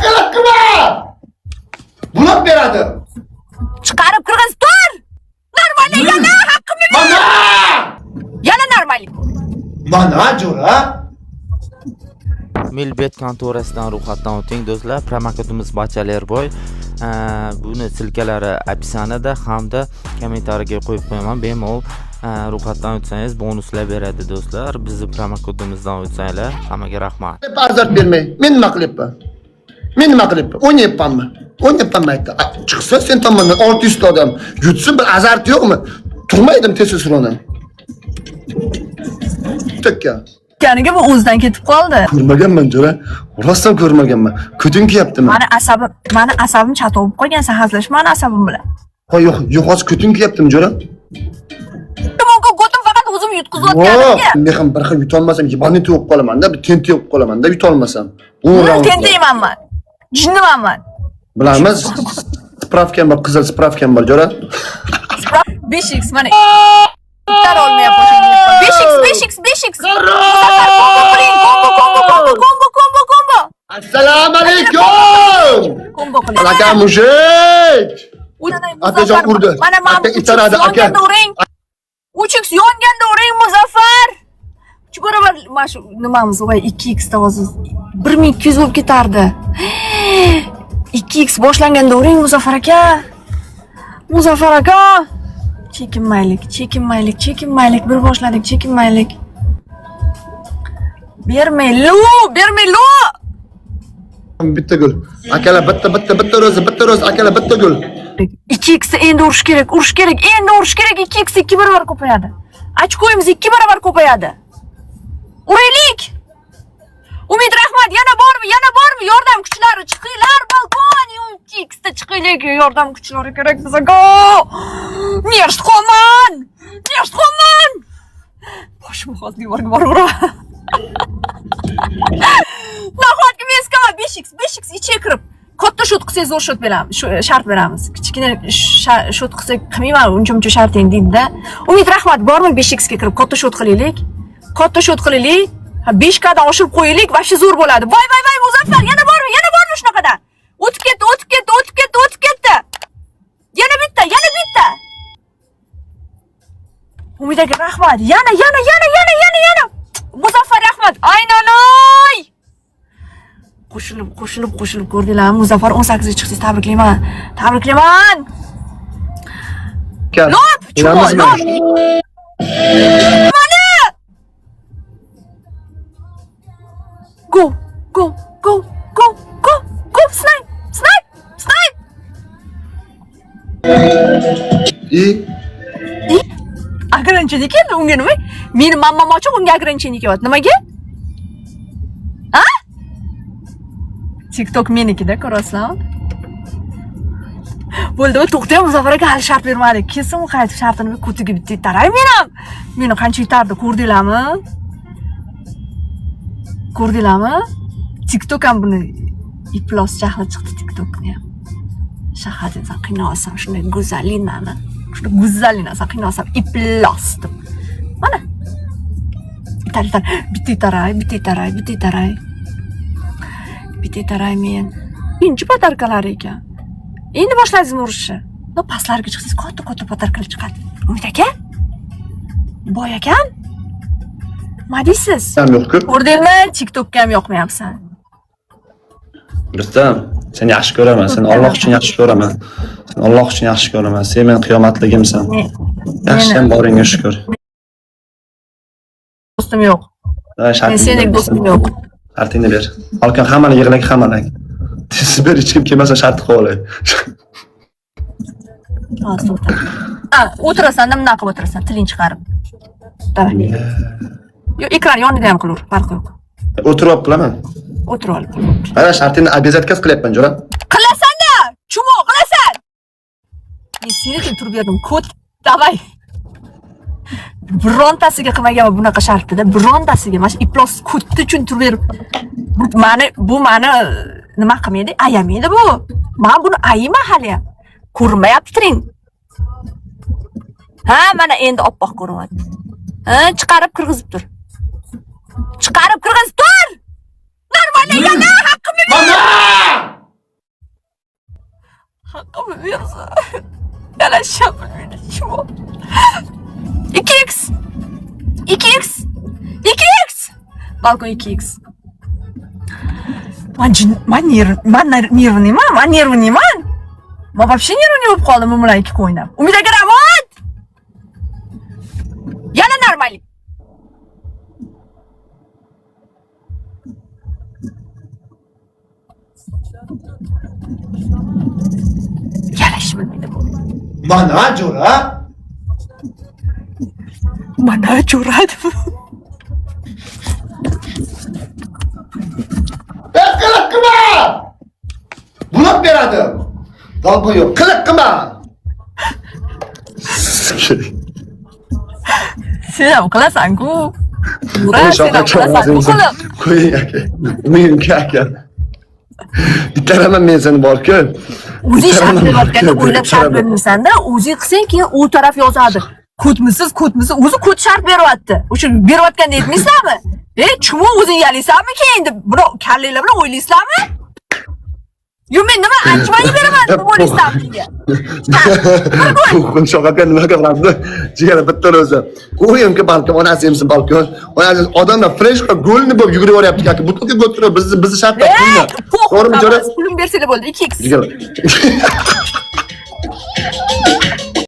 Qilib qilma! Blok beradi. Chiqarib kirg'iz tur. Нормально, yana haqqimni ber. Mana! Yana normal. Mana jo'ra. Milbet kontorasidan ro'yxatdan o'ting do'stlar. Promokodimiz Bachalerboy. Buni ссылка lari описание da hamda kommentariyaga qo'yib qo'yaman. Bemalol ro'yxatdan o'tsangiz bonuslar beradi do'stlar. Bizni promokodimizdan o'tsanglar, hammaga rahmat. Azart bermay. Men nima qilyapman? Men nima qilyapman? O'ynayapmanmi? O'ynayapmanmi aytdi. Chiqsa sen tomondan 600 ta odam yutsin, bir azart yo'qmi? Turmaydim testosteroni. Tekka. Kaniga bu o'zidan ketib qoldi. Ko'rmaganman jo'ra. Rostdan ko'rmaganman. Ko'ting kuyaptimi? Mani asabim chatoq bo'lib qolgan, sen hazillashma mani asabim bilan. Hoy yo'q, yo'q, hozir ko'ting kuyaptimi jo'ra? Mumkin ko'tim faqat o'zim yutqizayotganimga. Men ham bir xil yutolmasam, ебаный bo'lib qolaman-da, bir tentak bo'lib qolaman-da, yutolmasam. 10 raund. Tentakman man. Jinniman man. Bilamiz. Справка m bor, qizil справка m bor, jo'ra. 5x mana. Bitar olmayapman. 5x 5x 5x. Muzaffar, kombo qiling, kombo, kombo, kombo, kombo, kombo, kombo. Assalomu alaykum. Kombo qiling. Aka мужик. Akajon urdi. Mana man Aka itaradi, aka. Yonganda uring. 3x yonganda uring, Muzaffar. 3 barobar mana shu nimamiz, voy, 2x da hozir 1200 bo'lib ketardi. 2x boshlanganda uring, Muzaffar aka. Muzaffar aka. Chekinmaylik, chekinmaylik, chekinmaylik, bir boshladik, chekinmaylik. Bermay, lu, bermay, lu. Bitta gul. Akalar, bitta, bitta, bitta ro'za, bitta ro'za, akalar, bitta gul. 2x endi urish kerak, urish kerak, endi urish kerak. 2x 2 barobar ko'payadi. Очко yimiz 2 barobar ko'payadi. Uraylik. Umid, rahmat, yana bormi? Yana bormi? Yordam kuchlari, chiqinglar balkon. 2x da chiqaylik, yordam kuchlari kerak bizga. Nerst qo'man! Nerst qo'man! Boshim hozir devorga borib uraman. Nahotki men 5x, 5x ichiga kirib katta счёт qilsangiz, zo'r счёт beramiz, shart beramiz. Kichkina счёт qilsak qilmayman uncha muncha sharting deydi-da. Umid, rahmat, bormi 5x ga kirib katta счёт qilaylik? Katta счёт qilaylik. Ha, 5 k dan oshirib qo'yaylik, вообще zo'r bo'ladi. Voy voy voy, Muzaffar, yana bormi? Yana bormi shunaqadan? O'tib ketdi, o'tib ketdi, o'tib ketdi, o'tib ketdi. Yana bitta, yana bitta. Umid aka, rahmat. Yana, yana, yana, yana, yana, yana. Muzaffar, rahmat. Aynanoy! Qo'shilib, qo'shilib, qo'shilib ko'rdinglarmi? Muzaffar, 18 ga chiqdingiz, tabriklayman. Tabriklayman. Aka. Lop, chumo, Bilamizmi? Lop. Mana! Go, go, go, go, go, go, snipe, snipe, snipe. И Ограничение keldi unga nima? Meni mammam ochiq, unga ограничение kelyapti. Nimaga? A? TikTok menikida, ko'rasizlarmi? Bo'ldi, to'xtang, Muzaffar aka, hali shart bermadik. Kelsin u qaytib, shartini ko'tiga bitta itaray men ham. Meni qancha yutardi, ko'rdinglarmi? Ko'rdinglarmi? TikTok ham buni iflos jahli chiqdi TikTokni ham. Shahadin, san qiynalsam shunday go'zallinani. Shunday go'zallinani san qiynalsam iflos deb. Mana. Itar, itar, bitta itaray, bitta itaray, bitta itaray. Bitta itaray men. Birinchi подарка lar ekan. Endi boshladingizmi urishni? No, pastlarga chiqsangiz katta katta подарка lar chiqadi. Umid aka? Boy akam? Nima deysiz? Ham yo'q-ku. Ko'rdingmi? TikTokka ham yoqmayapsan. Rustam, seni yaxshi ko'raman. Seni Alloh uchun yaxshi ko'raman. Seni Alloh uchun yaxshi ko'raman. Sen meni qiyomatligimsan. Yaxshi ham boringga shukur. Do'stim yo'q. Ha, Men shartingni sendek ber. Do'stim yo'q. Shartingni ber. Halkan hammani yig'lak, hammani. Tez ber, hech kim kelmasa shart qilib olay. Hozir to'xta. Ha, o'tirasan, nima qilib o'tirasan, tiling chiqarib. Давай. Yo'q, ekran yonida ham qilaver, farqi yo'q. O'tirib olib qilaman. O'tirib olib. Mana shartingni обязательно qilyapman, jo'ra. Qilasan-da, чмо, qilasan. Men sen uchun turib berdim, ko't, давай. Birontasiga qilmaganman bunaqa shartida, birontasiga mana shu iflos ko'tni uchun turib berib. Bu mani nima qilmaydi? Ayamaydi bu. Men buni ayiyman hali ham. Ko'rinmayapti tiring. Ha, mana endi oppoq ko'rinyapti. Ha, chiqarib kirgizib tur. Chiqarib kirgizib tur. Нормально, yana haqqimni Yalasham bilmaydi. Чмо. 2x. 2x. 2x. Balkon 2x. Man jin, man nerv, man нервный man, man нервный man. Man вообще нервный bo'lib qoldim bu bilan ikki o'ynab. Umid aka, rahmat. Yana нормальный. Yalash bilmaydi bu. Mana jo'ra. Mana jo'ra deb. E, qiliq qilma! Blok beradi. Dolba yo'q. Qiliq qilma. Sen ham qilasan-ku. Jo'ra, sen ham qilasan-ku qilib. Qo'ying aka. Menga aka. Ittaraman men seni borku. O'zing shart Ittaraman berayotganda borku, o'ylab shart ittaraman. bermaysan-da, o'zing qilsang keyin u taraf yozadi. Ko'tmisiz, ko'tmisiz, o'zi ko't shart beryapti. O'sha berayotganda aytmaysizlarmi? E, чмо, o'zing yalaysanmi keyin deb, buni kallanglar bilan o'ylaysizlarmi? Yo, men nima anchumani beraman deb o'ylaysizlarmi menga? Qo'rqinch aka nima qiladi? Jigar bitta o'zi. O'yimki balkim onasi emsin balkim. Onasi odamlar fresh qilib golni bo'lib yugurib boryapti aka. Butun o'tirib bizni shartlab Ey, qo'yma. To'g'rimi jo'ra? Pulim bersanglar bo'ldi, 2x. Jigar.